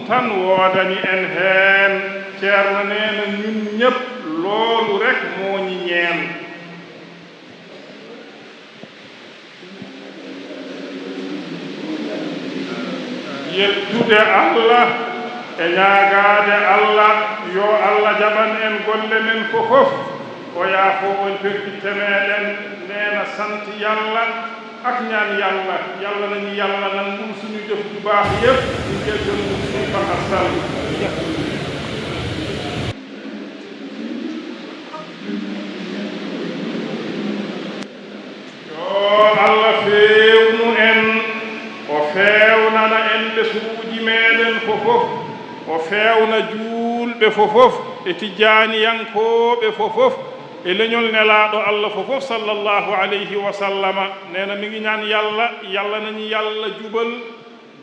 tan woodani en heen ceerno neena ñun ñëpp loolu rek moo ñi ñeen yettude Allah e ñaagaade Allah yo Allah jaɓan en golle men fofof o yaafo on perkitte meɗen neena sant yalla ak ñaan yalla yalla nañu yalla nangul suñu jëf ju baax yépp ñu jéggal ñu suñu faxasal yo Allah feewnu en o feewnana en ɓesuuji meɗen fofof o feewna juulɓe fofof e tijaniyankooɓe fofof e leñol nelaaɗo Allah fofof sallallahu alayhi wa sallama neena mi ngi ñaan yalla yalla nañu yalla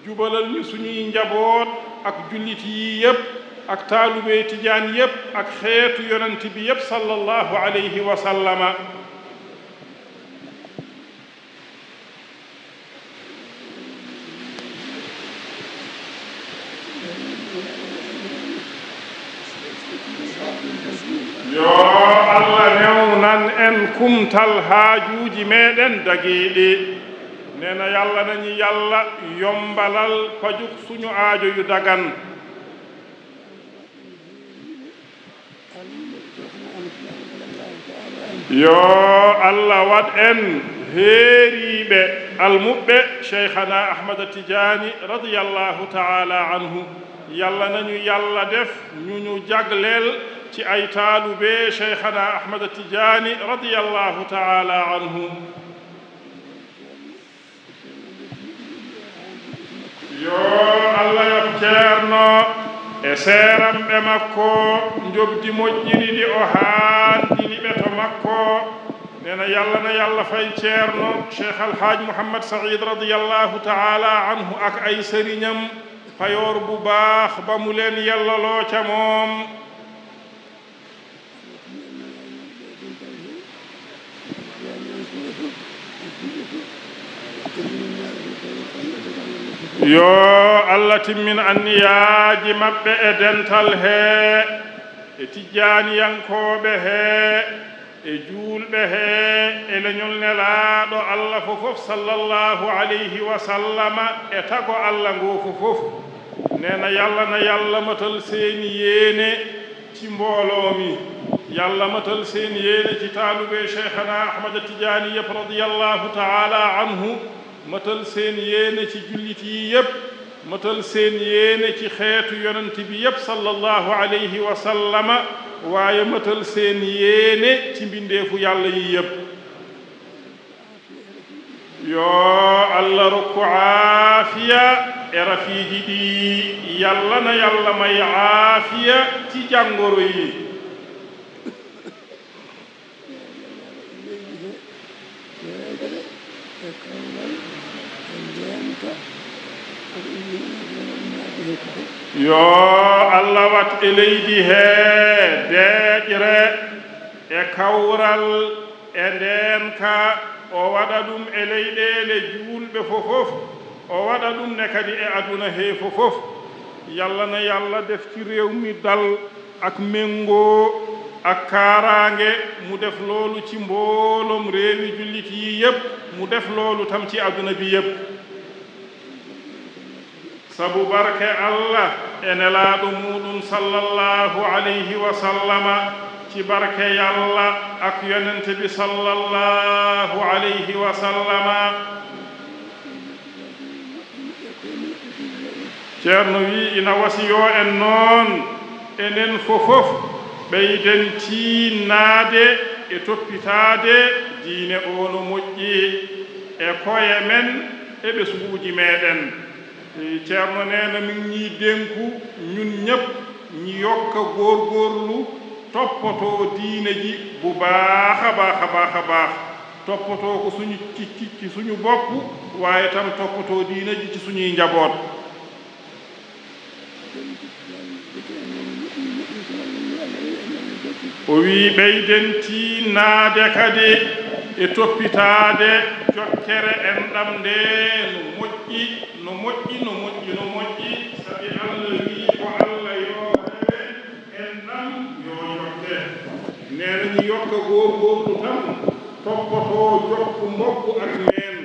jubalal ñu suñuy njaboot ak jullit yi yépp ak taalube tijaan yépp ak xeetu yonent bi yépp sallallahu alayhi wa sallama yo Allah newnan en kumtal haajuuji meɗen dagiiɗi neena yalla nañu yalla yombalal pajuk suñu aajo yu dagan yo Allah wat en heeriɓe almuɓɓe cheikhana ahmada tidiani radiyallahu taala anhu yalla nañu yalla def ñu jagleel ci ay taalube cheikhana ahmada tidiani radiyallahu taala anhu yo Allah yoɓ ceerno e seeramɓe makko jobdi moƴƴiri ɗi o haandini ɓe to makko neena yalla na yalla fay ceerno cheikh alhaaj mouhammad saïd radiyallahu taala anhu ak ay sëriñam payoor bu baax ba mu leen yellaloo ca moom yo Allah timmin anniyaaji maɓɓe e dental hee e tijjaaniyankooɓe hee e juulɓe hee e leñol nelaaɗo Allah fofof sallallahu alayhi wa sallama e tago Allah ngoo fofof neena yalla na yalla matal seeni yéene ci mbooloo mi yalla matal seeni yéene ci taalube cheikhana ahmada tidiani yëpp radiyallahu taala anhu matal seen yéene ci jullit yi yépp matal seen yéene ci xeetu yonent bi yépp sallallahu alayhi wa sallama waaye matal seen yéene ci mbindeefu yàlla yi yépp yoo Allah rokku aafiya e rafiiji ɗi yàlla na yàlla may aafiya ci jàngoro yi yo Allah wat e leydi hee deeƴre e kawral e ndeenka o waɗa ɗum e leyɗeele juulɓe fofof o waɗa ɗum ne kadi e aduna hee fofof yalla na yalla def ci réew mi dal ak méngoo ak kaaraange mu def loolu ci mboolom réewi jullit yi yépp mu def loolu tam ci aduna bi yépp sabu barke Allah e nelaaɗo muɗum sallallahu alayhi wa sallama ci barke yalla ak yonente bi sallallahu alayhi wa sallama ceerno wi ina wasiyo en noon enen fofof ɓeyden tiinnaade e toppitaade diine o no moƴƴi e koye men e ɓesguuji meɗen ceerno neena min ñii dénku ñun ñépp ñi yokka góorgóorlu toppatoo diine ji bu baax a baax toppatoo ko suñu ci suñu bopp waaye tam toppatoo diine ji ci suñuy njaboot o wi ɓeyden tiinnaade kadi e toppitaade jokkere enɗam nde no moƴƴi sabi Allah wi nee na ñu yokk góorgóorlu tam toppatoo jokk mbokk ak neen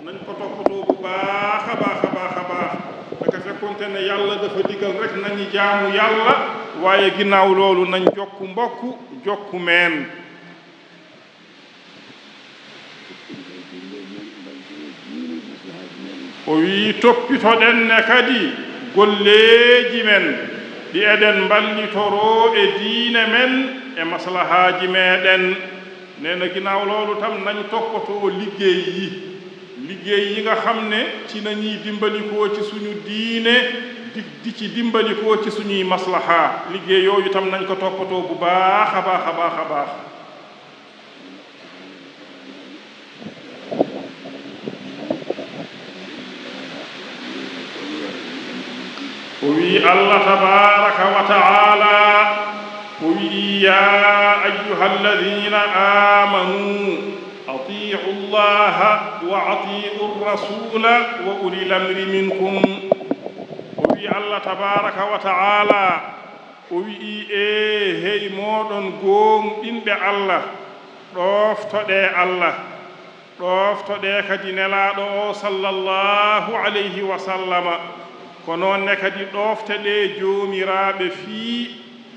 nañ ko toppatoo bu baax a baax a baax a baax daka fekkonte ne yàlla dafa digal rek nañu jaamu yàlla waaye ginnaaw loolu nañ jokk mbokk jokk meen o wi toppitoɗen ne kadi golleeji men ɗi eɗen mballitoro e diine men e maslahaaji meɗen nena ginnaaw loolu tam nañ toppatoo liggéey yi nga xam ne ci nañuy dimbalikoo ci suñu diine di ci dimbalikoo ci suñuy maslaha liggéey yooyu tam nañ ko toppatoo bu baax a baax a baax a baax وي الله تبارك وتعالى وي يا أيها الذين آمنوا أطيعوا الله وأطيعوا الرسول وأولي الأمر منكم وي الله تبارك وتعالى وي هي مودون غوم إنبي الله ɗoftode kadi nelaɗo sallallahu alayhi wa sallam ko noonne kadi ɗofte ɗe joomiraaɓe fii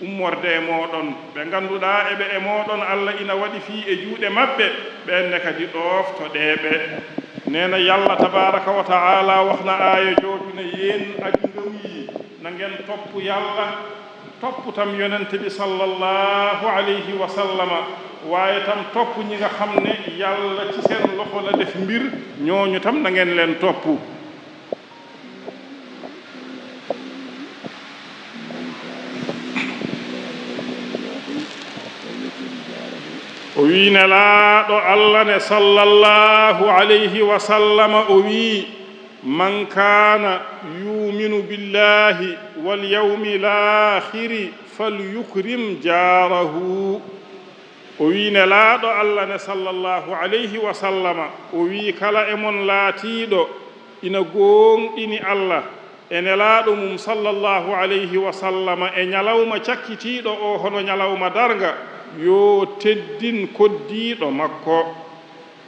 ummorde e mooɗon ɓe ngannduɗaa eɓe e mooɗon Allah ina waɗi fii e juuɗe maɓɓe ɓenne kadi ɗoftoɗeeɓe neena yalla tabaraka wa taala waxna aaya jootuna yeen aji ngawyi na ngeen topp yalla topp tam yonente bi sallallahu alayhi wa sallama waaye tam topp ñi nga xam ne yàlla ci seen loxo la def mbir ñooñu tam na ngeen leen topp o wi nelaaɗo Allah ne sallallahu alayhi wa sallama o wi man kana yuminu billahi wal yawmi l'akhiri falyukrim jarahu o wi nelaaɗo Allah ne sallallahu alayhi wa sallama o wi kala e mon laatiiɗo ina gonɗini Allah e nelaaɗo mum sallallahu alayhi wa sallama e ñalawma cakkitiiɗo o hono ñalawma darga yo teddin koddiiɗo makko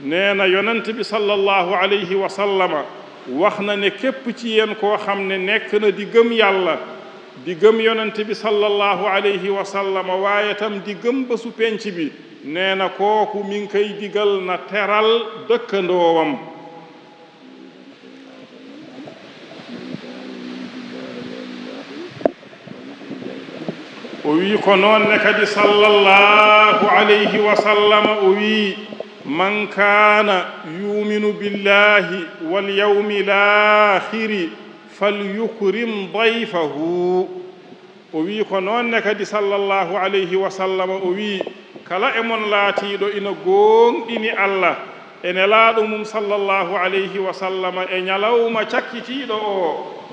neena yonente bi sallallahu alayhi wa sallama wax na ne képp ci yéen koo xam ne nekk na di gëm yàlla di gëm yonente bi sallallahu alayhi wa sallama waaye tam di gëm bésu penc bi nee na kooku mi ngi koy digal na teral dëkkandoowam o wi ko noon ne kadi sallallahu alayhi wa sallama o wi man kana yuminu billahi wal yawmi l'akhiri falyukrim dayfahu o wi ko noon ne kadi sallallahu alayhi wa sallama o wi kala e mon laatiiɗo ina gonɗini Allah e nelaaɗo mum sallallahu alayhi wa sallama e ñalawma cakkitiiɗo o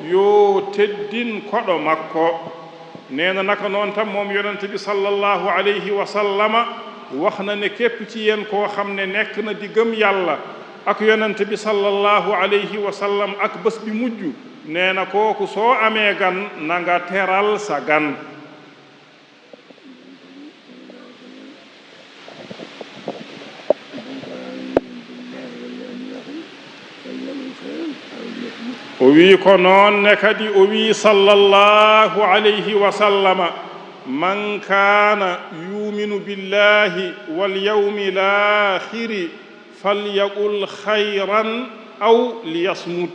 yo teddin koɗo makko neena naka noon tam moom yonente bi sallallahu alayhi wa sallama wax na ne képp ci yéen koo xam ne nekk na di gëm yàlla ak yonente bi sallallahu alayhi wa sallam ak bés bi mujj nee na kooku soo amee gan na nga teral sa gan o wi ko noon ne kadi o wi sallallahu alayhi wa sallama man kana yuminu billahi wal yawmi l'akhiri falyaqul khayran aw liyasmut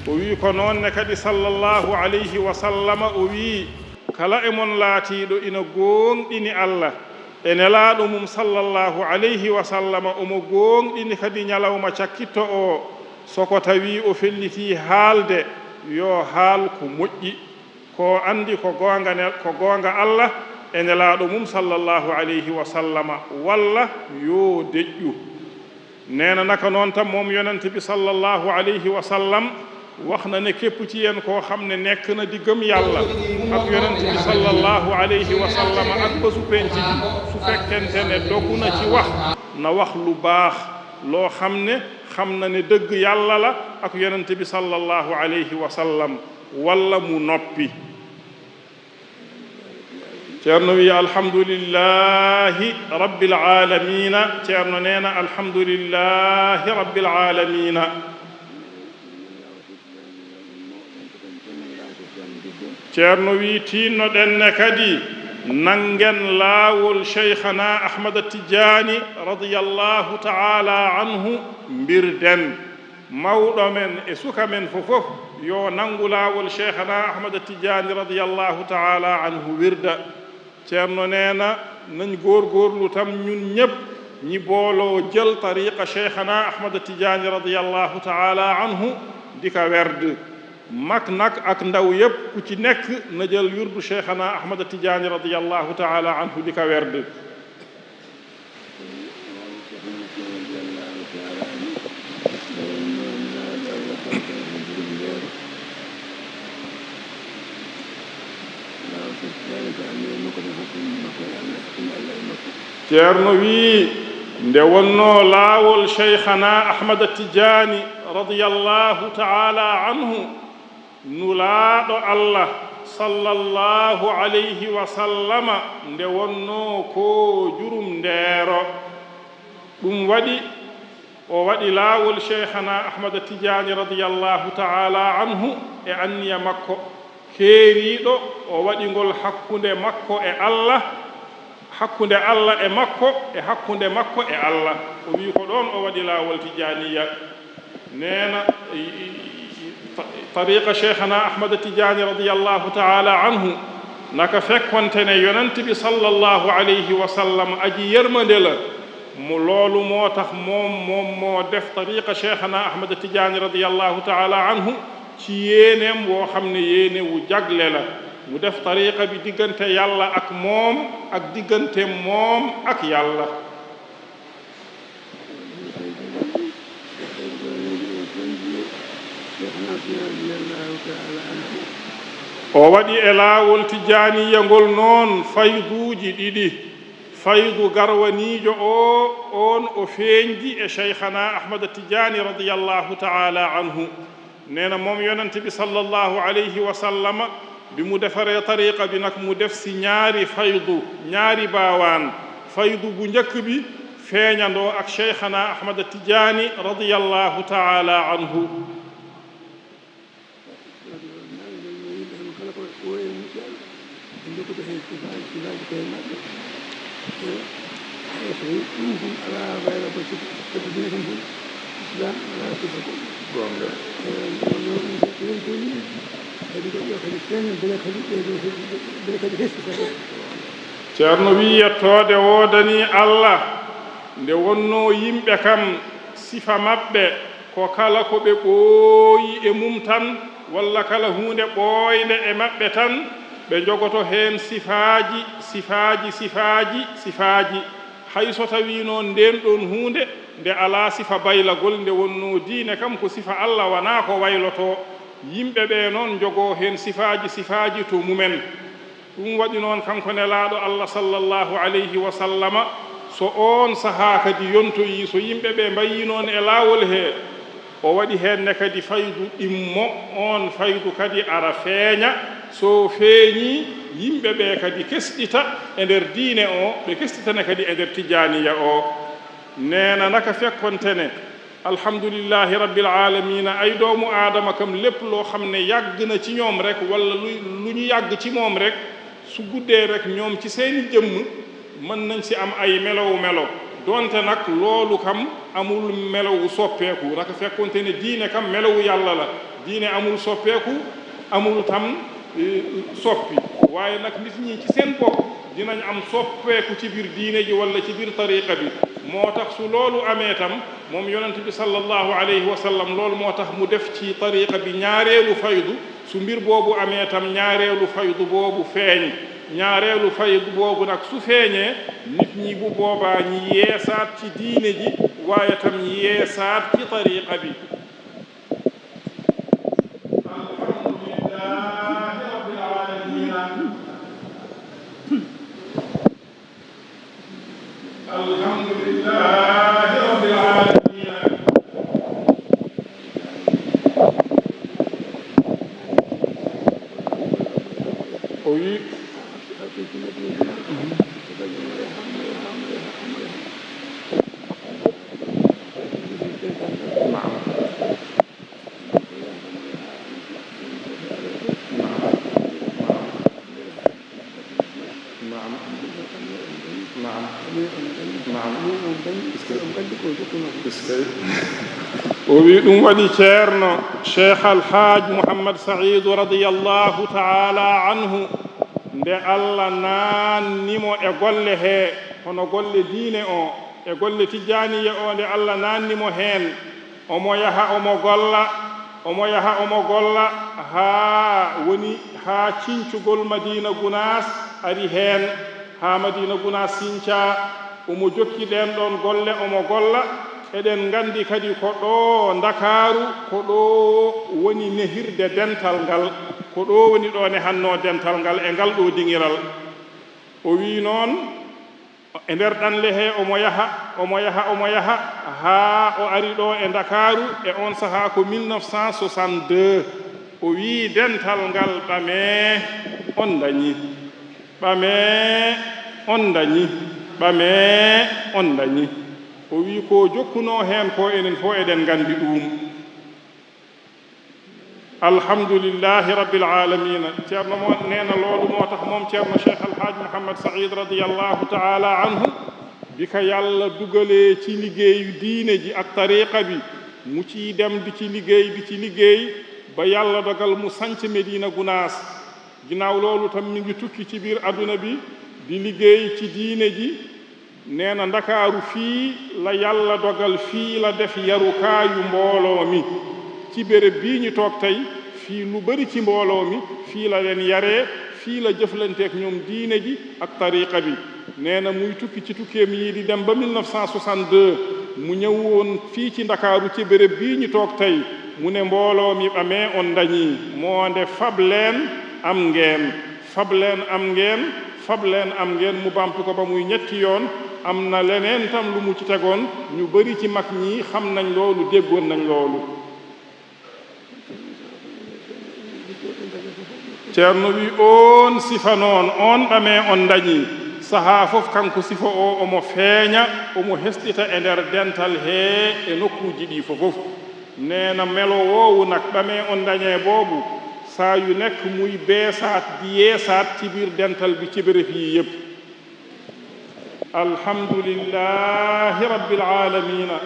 o wi ko noon ne kadi sallallahu alayhi wa sallama o wi kala e mon laatiiɗo ina gonɗini Allah e nelaaɗo mum sallallahu alayhi wa sallama omo gonɗini kadi ñalawma cakkitto o soko tawi o felliti haalde yo haal ko moƴƴi ko andi ko goonga Allah e nelaaɗo mum sallallahu alayhi wa sallama walla yo deƴƴu neena naka noon tam moom yonente bi sallallahu alayhi wa sallam wax na ne képp ci yéen koo xam ne nekk na di gëm yàlla ak yonente bi sallallahu alayhi wa sallama ak bésu penc bi su fekkente ne dogu na ci wax na wax lu baax loo xam ne xam na ne dëgg yàlla la ak yonente bi sallallahu alayhi wa sallam walla mu noppi ceerno wi alhamdulillahi rabbil alamina ceerno neena alhamdulillahi rabbil alamina ceerno wi tinnoɗenne kadi nangen laawol cheikhana ahmada tidiani radiyallahu taala anhu mbirden mawɗo men e suka men fofof yo nangu laawol cheikhana ahmada tidiani radiyallahu taala anhu wirda ceerno neena nañ góorgóorlu tam ñun ñëpp ñi booloo jël tariqa cheikhana ahmada tidiani radiyallahu taala anhu di ka werd mag nag ak ndaw yëpp ku ci nekk na jël wirdu cheikhana ahmada tidiani radiyallahu taala anhu di ka werd ceerno wi nde wonno laawol cheikhana ahmada tidiani radiyallahu taala anhu nulaaɗo allah sallallahu alayhi wa sallama nde wonno ko jurum ndeero ɗum waɗi o waɗi laawol cheikhana ahmada tidiani radiyallahu taala anhu e anniya makko keeriiɗo o waɗi ngol hakkunde makko e allah hakkunde allah e makko e hakkunde makko e allah o wi ko ɗon o waɗi laawol tijaniya neena tariqa cheikhana ahmada tidiani radiyallahu taala anhu naka fekkontene yonante bi sallallahu alayhi wa sallam aji yermande la mo loolu moo tax moom moo def tariqa cheikhana ahmada tidiani radiyallahu taala anhu ci yéeneem woo xam ne yéene wu jagle la mu def tariqa bi diggante yàlla ak moom ak diggante moom ak yàlla o waɗi e laawol tijaniya ngol noon fayduuji ɗiɗi faydu garwaniijo o on o feeñdi e cheikhana ahmada tidiani radiyallahu taala anhu neena moom yonente bi sallallahu alayhi wa sallama bi mu defaree tariqa bi nag mu def si ñaari faydu ñaari baawaan faydu bu njëkk bi feeñandoo ak cheikhana ahmada tidiani radiyallahu taala anhu ceerno wi yettoode woodani allah nde wonno yimɓe kam sifa maɓɓe ko kala ko ɓe ɓooyi e mum tan walla kala huunde ɓooyde e maɓɓe tan ɓe jogoto heen sifaaji hay so tawi noon nden ɗon huunde nde alaa sifa baylagol nde wonno diine kam ko sifa allah wonaa ko wayloto yimɓe ɓe noon jogoo heen sifaaji to mumen ɗum waɗi noon kanko nelaaɗo allah sallallahu alayhi wa sallama so on sahaa kadi yontoyi so yimɓe ɓe mbayi noon e laawol hee o waɗi heenne kadi faydu ɗimmo on faydu kadi ara feeña so feeñi yimɓe ɓe kadi kesɗita e nder diine o ɓe kesɗitane kadi e nder tijaniya o neena naka fekkontene alhamdulillahi rabbil alamina ay doomu aadama kam lépp loo xam ne yàgg na ci ñoom rek walla lu ñu yàgg ci moom rek su guddee rek ñoom ci seeni jëmm mën nañ si am ay melo donte nag loolu kam amul melowu soppeeku naka fekkonte ne diine kam melowu yàlla la diine amul soppeeku amul tam soppi waaye nag nit ñi ci seen bopp dinañ am soppeeku ci biir diine ji walla ci biir tariqa bi moo tax su loolu amee tam moom yonent bi sallallahu alayhi wa sallam loolu moo tax mu def ci tariqa bi ñaareelu faydu su mbir boobu amee tam ñaareelu faydu boobu feeñ ñaareelu faydu boobu nag su feeñee nit ñi bu boobaa ñi yeesaat ci diine ji waaye tam ñi yeesaat ci tariqa bi alhamdulillahi rabbil alamin o wi وي دum wadi ceerno cheikh alhaj mouhammad saidou radiyallahu taala anhu nde allah naannimo e golle he hono golle diine o e golle tijaniya o nde allah naannimo heen omo yaha omo golla haa woni haa cincugol madina gunas ari heen haa madina gunas sinca omo jokki ɗen ɗon golle omo golla eɗen nganndi kadi ko ɗo Ndakaaru ko ɗo woni nehirde dental ngal ko ɗo woni ɗo ne hanno dental ngal e ngal ɗo diŋiral o wii noon e nder ɗanle he omo yaha haa o ari ɗo e Ndakaaru e on sahaa ko 1962 o wii dental ngal ɓamee on dañi o wi ko jokkuno heen ko enen fof eɗen nganndi ɗum alhamdulillahi rabbil alamina ceerno mo neena loolu moo tax moom ceerno cheikh alhaaj mouhammad saïd radiyallahu taala anhu bi ko yàlla dugalee ci liggéeyu diine ji ak tariqa bi mu ciy dem di ci liggéey ba yàlla dogal mu sanc Medina Gunaas ginnaaw loolu tam mi ngi tukki ci biir adduna bi di liggéey ci diine ji nee na Ndakaaru fii la yàlla dogal fii la def yarukaayu mbooloo mi ci béréb bii ñu toog tey fii lu bari ci mbooloo mi fii la leen yaree fii la jëflanteek ñoom diine ji ak tariqa bi nee na muy tukki ci tukkeem yi di dem ba 1962 mu ñëwoon fii ci Ndakaaru ci béréb bii ñu toog tey mu ne mbooloo mi ɓamee on dañi moo nde fab leen am ngeen mu bamtu ko ba muy ñetti yoon am na leneen tam lu mu ci tegoon ñu bari ci mag ñi xam nañ loolu déggoon nañ loolu ceerno wi on sifa noon on ɓamee on dañi sahaa fof kanko sifa o omo feeña omo hesɗita e nder dental hee e nokkuuji ɗi fof neena melo woowu nak ɓamee on dañee boobu saa yu nekk muy beesaat di yeesaat ci biir dental bi ci béréb yi yépp alhamdulillahi rabbil alamina